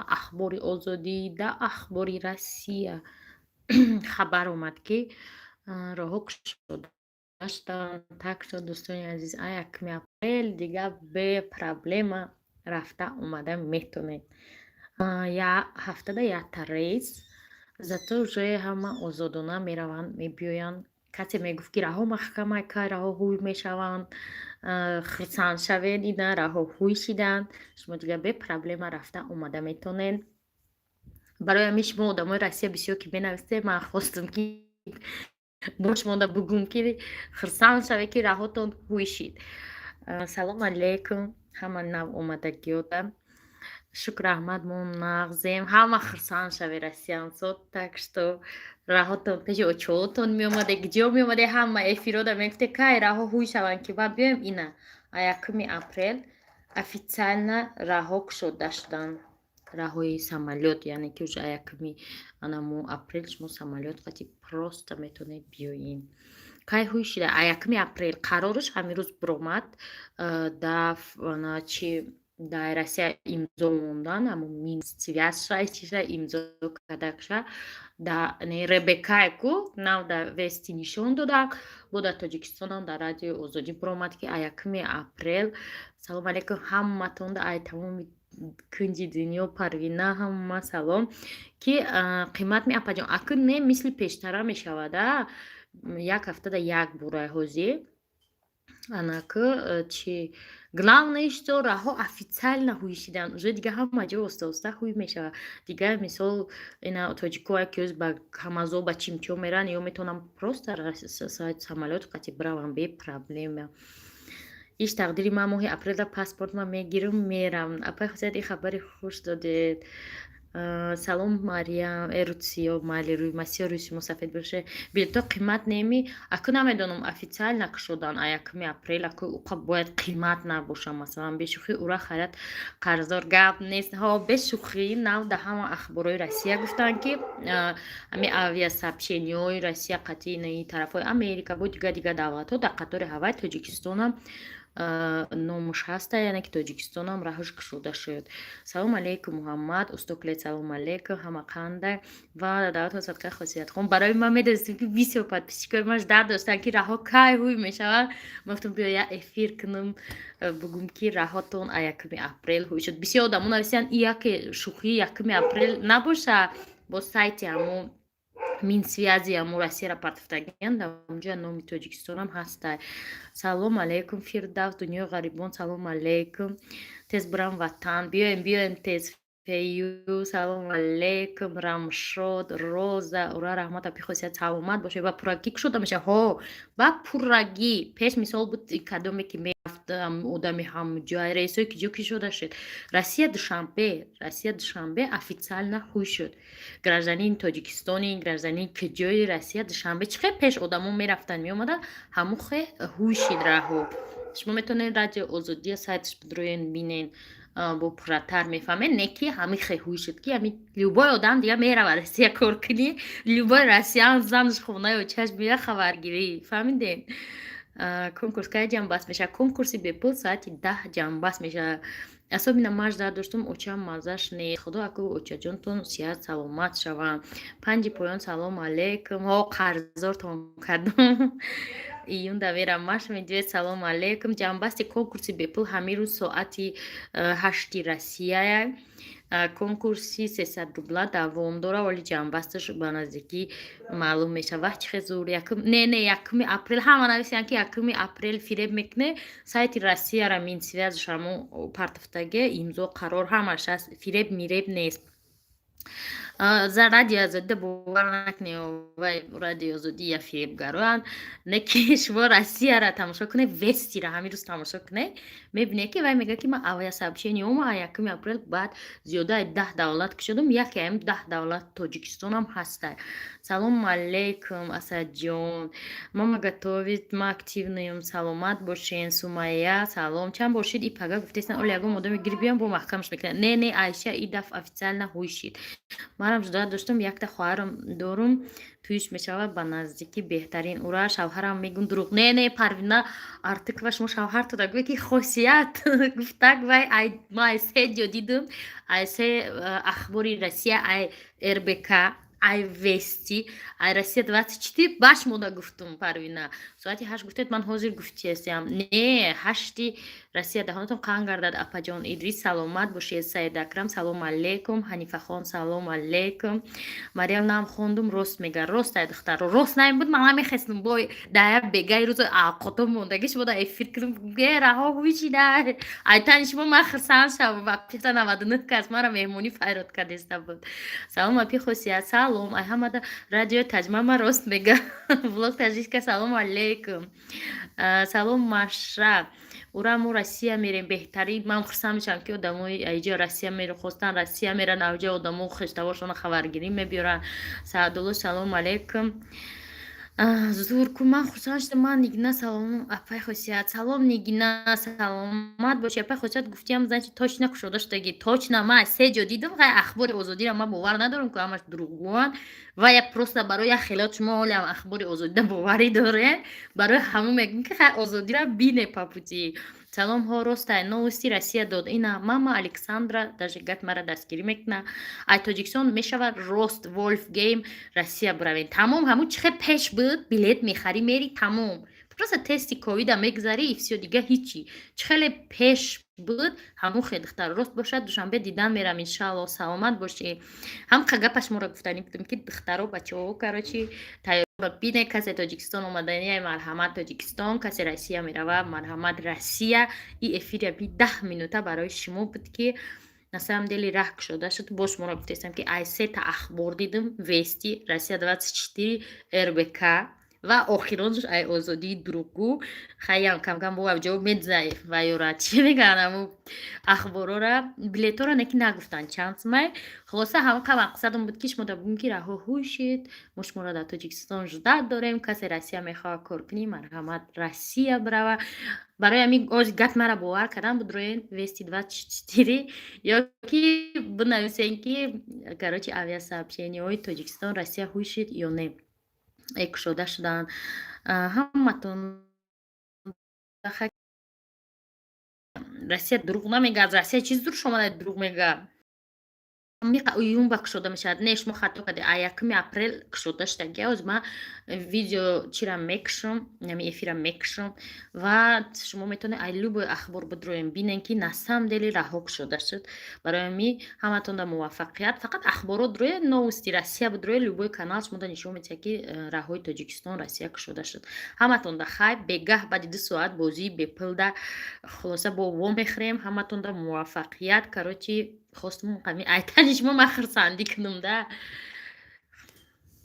Ахбори Озодӣ, да Ахбори Россия хабар омад, ки роҳҳо кушода шуданд. Так что, дӯстони азиз, а 1 апрел дига бе проблема рафта омада метонед. Я ҳафтада якта рейс, зато уже ҳама озодона мераванд, мебиёянд. Касе мегуфт, ки раҳо маҳкама, кай раҳо ҳуй мешаванд? Хурсанд шавед, ина раҳо ҳуй шиданд, шумо дигар бе проблема рафта омада метонед. Барои ҳамин шумо одамои Россия бисёр ки менависед, ман хостам, ки бо шумода бугум, ки хурсанд шавед, ки раҳотон ҳуй шид. Салом алейкум ҳама нав омадагиёда. Шукр, раҳмат, мо нағзем. Ҳама хурсанд шавед, россиянцо. Так что раҳотон пеши очоотон меомаде, ҷо меомаде, ҳама эфирода мегуфте, кай раҳо ҳуй шаванд, ки ба биёем. Ина а 1 апрел официально раҳо кушода шуданд, раҳои самолёт, яъне ки уже а якуми анамо апрел шумо самолёт қати просто метавонед биёед. Кай ҳуй шида? А 1 апрел қарораш ҳамин рӯз биромад, да чи дар Россия имзо мондан, ҳамо Минсвязь ша, чиша имзо кардакша да РБК ку нав да Вести нишон дода бо дар Тоҷикистонам дар Радиои Озодӣ биромад, ки а 1 апрел. Салом алейкум ҳаматонда ай тамоми кунҷи дунё. Парвина, ҳама салом. Ки қимат ми, апаҷон? Аку не, мисли пештара мешавада, як ҳафтада як бора ҳозир. Анаку чи, главное, что раҳо официально ҳуй шидан, уже дига ҳама ҷо оста оста ҳуй мешавад. Дигар мисол ина тоҷикое ки ба ҳамазо ба чимчо меран, ё метавонам просто самолёт қати биравам бе проблема. Иш тақдири ман, моҳи апрелда паспортма мегирам, мерам. Апай Хусият, ин хабари хуш додед. Салом, Мариям эрутсиё, майли, рӯи масиё, рӯи шумо сафед боше. Билето қимат неми? Аку намедонам, официально кушодан а 1 апрел, аку уқа бояд қимат набоша. Масалан, бешӯхӣ, ура хайрат, қарздор гап нест. Ҳо, бешӯхӣ, нав да ҳама ахборҳои Россия гуфтанд, ки ҳами авиасообщение ҳои Россия қатъи инаи тарафҳои Америка бо дигар дигар давлатҳо, дар қатори ҳавай Тоҷикистонам номуш ҳаста, яъне ки Тоҷикистонам раҳш кушода шуд. Салом алейкум, Муҳаммад Устоклет, салом алейкум, ҳама қандай ва даъватон садқаи Хосиятхон. Барои ман медонистем, ки бисёр подписчик ои ман дард доштанд, ки раҳо кай ҳуй мешавад. Ман гуфтам, биё як эфир кунам, бугум, ки раҳотон а 1 апрел ҳуй шуд. Бисёр одамо нависиянд, и яке шӯхӣ, 1 апрел набоша? Бо сайти ҳамо Минсвязи ҳамо Россияра партофтагиянд, дар онҷа номи Тоҷикистонам ҳастай. Салом алейкум, Фирдавс, дунёи ғарибон, салом алейкум. Тез бирам ватан, биёем, биёем тез. Фею, салом алейкум, Рамшод, Роза, ура, раҳмат, апи Хосият, саломат бошед. Ба пуррагӣ кушода мешавад? Ҳо, ба пуррагӣ. Пеш мисол буд, кадоме ки мерафт, одами ҳамҷоя, рейсое ки ҷо кушода шуд. Россия Душанбе, Россия Душанбе официально ҳуй шуд. Гражданин Тоҷикистони, гражданин киҷои Россия Душанбе, чӣ хел пеш одамо мерафтанд, меомаданд, ҳамон хе ҳуй шид раҳо. Шумо метавонед Радио Озодия сайташ бидроен, бинен, бо пурратар мефаҳмед. Не ки ҳамин хе ҳуй шуд, ки ҳами любой одам дига мерава Россия кор кунӣ, любой россиян занаш хонаи очаш мея хабаргирӣ, фаҳмидед? Конкурс кай ҷамъбаст мешавад? Конкурси бепул соати 10 ҷамъбаст мешавад. Особенно ман дард доштум, очам маззаш нест. Худо аку очаҷонтон сиҳат саломат шаванд. Панҷи поён, салом алейкум. Ҳо, қарздортон кардам, июнда мерам. Маш медвед, салом алейкум. Ҷамъбасти конкурси бепул ҳамин рӯз соати 8-и Россияя. Конкурси 300 рубла давом дора, вале ҷамъбасташ ба наздикӣ маълум мешавад. Вақт чи хел зур. Не, не, 1 апрел ҳама нависиянд, ки 1 апрел фиреб мекуне. Сайти Россияра Минсвязь ш ҳамо партофтаге, имзо, қарор ҳамаш аст, фиреб миреб нест. За Радио Озодида бовар накунед, вай Радио Озодӣ я фиребгароанд. Не ки шумо Россияра тамошо кунед, Вестира ҳамин рӯз тамошо кунед, мебинед, ки вай мегӯяд, ки ман авиасообщение ома а 1 апрел баъд зиёдаи 10 давлат кушодам, яке ам 10 давлат Тоҷикистонам ҳастай. Салому алейкум, Асадҷон. Мама готовит, ма активный м, саломат бошен. Сумайя, салом. Чанд бор шид, и пага гуфтесан, оли ягон одаме гирибиям, бо маҳкамаш мекунад. Не, не, Айша, и дафъ официально ҳуй шид. Шавҳарам ждать доштам, якта хоҳарам дорум, тӯйиш мешавад ба наздикӣ, беҳтарин. Ура, шавҳарам мегӯн, дурӯғ не, не, Парвина Артыкова, шумо шавҳартона гӯе, ки Хосият гуфтак, вай ай ма ай се ҷо дидум, ай се Ахбори Россия, ай РБК, ай Вести, ай Россия 24. Ба шумо гуфтум, Парвина, соати 8 гуфтед, ман ҳозир гуфтиестиам. Не, 8-и Россия. Даҳонатон қанд гардад, апаҷон Идрис, саломат бошед. Саид Акрам, салом алейкум. Ҳанифахон, салом алейкум. Мариям, нам хондум, рост мега, рост ай, духтаро, рост наим буд, ман намехестум бой дая бегаи рӯзо ақото мондаги шумо да эфир кунум, ге раҳо ҳуйшида айтани шумо, ман хурсанд шавам. Ва писа 99 кас мара меҳмонӣ файрод кардеста буд. Салом, апи Хосият, салом. Ай ҳамада радио таҷма ма рост мега. Влог таҷика, салому алейкум. Салом, Маша. Ура, мо Россия мерем, беҳтарин. Ман хурсанд мешавам, ки одамои аиҷо Россия меро хостан, Россия меран, авҷа одамо хештаворшона хабаргирӣ мебиёранд. Саадулло, салому алейкум. Зур ку, ман хурсанд шудам. Ман Нигина, салом, апай Хосият. Салом, Нигина, саломат бошӣ, апай Хосият. Гуфтиам, значит, точно кушода шудагӣ, точно. Ман се ҷо дидум. Хай, Ахбори Озодиро ман бовар надорам, ку ҳамаш дурӯғгӯянд ва я просто барои як хелот шумо ҳолиам Ахбори Озодида боварӣ доред, барои ҳамон мегӯм, ки хай, Озодира бине по пути. Салом, ҳо, ростай, Новости Россия дод. Ина мама Александра даже гап мара дастгирӣ мекуна. Ай Тоҷикистон мешавад рост Волф Гейм Россия биравем, тамом. Ҳамун чихе пеш буд, билет мехарӣ, мери, тамом. Просто тести ковида мегзарӣ и всё, дига ҳичи. Чӣ хеле пеш буд, ҳамун хе. Духтар, рост бошад, Душанбе дидан мерам, иншаалло. Саломат бошӣ. Ҳам гапаш моро гуфтанӣ будем, ки духтаро, бачаҳо, короче, тайёр бине. Касе Тоҷикистон омаданияй, марҳамат, Тоҷикистон, касе Россия мерава, марҳамат, Россия. И эфири би 10 минута барои шумо буд, ки на самом деле раҳ кушода шуд. Бо шуморо гуфтестам, ки ай сета ахбор дидум: Вести, Россия 24, РБК ва охиронш ай Озодии дурӯғгӯ. Хаям камкам бо ҷавоб медзай ва ёра чӣ мегӯянд, аму ахборора, билетора не ки нагуфтанд чанд сумай. Хулоса, ҳамақа мақсадам буд, ки шумо да бугум, ки раҳо ҳушед, мо шуморо дар Тоҷикистон ждать дорем. Касе Россия мехоҳад кор кунӣ, марҳамат, Россия бирава. Барои ҳамин оз гап мара бовар кардан будроен Вести 24 ё ки бинависен, ки, короче, авиасообщение ҳои Тоҷикистон Россия ҳушид ё не, кушода шуданд. Ҳаматон. Россия дурӯғ намегӯяд. Россия чиз дуруш омада дурӯғ мегӯяд? Июн ба кушода мешавад. Не, шумо хато кардед, а 1-уми апрел кушода шудаги. Ҳоз ман видео чира мекушам, ами эфира мекушам ва шумо метавонед ай любой ахбор бидроем, бинен, ки на самом деле раҳо кушода шуд. Барои ҳами ҳаматонда муваффақият. Фақат ахборот дроед, Новости Россия бидроед, любой канал шумода нишон медиҳад, ки раҳои Тоҷикистон Россия кушода шуд. Ҳаматонда хайр. Бегаҳ баъди 2 соат бозии бепилда, хулоса, бо вомехӯрем. Ҳаматонда муваффақият. Короче, хостум ҳами айтани шумо ман хурсандӣ кунам да.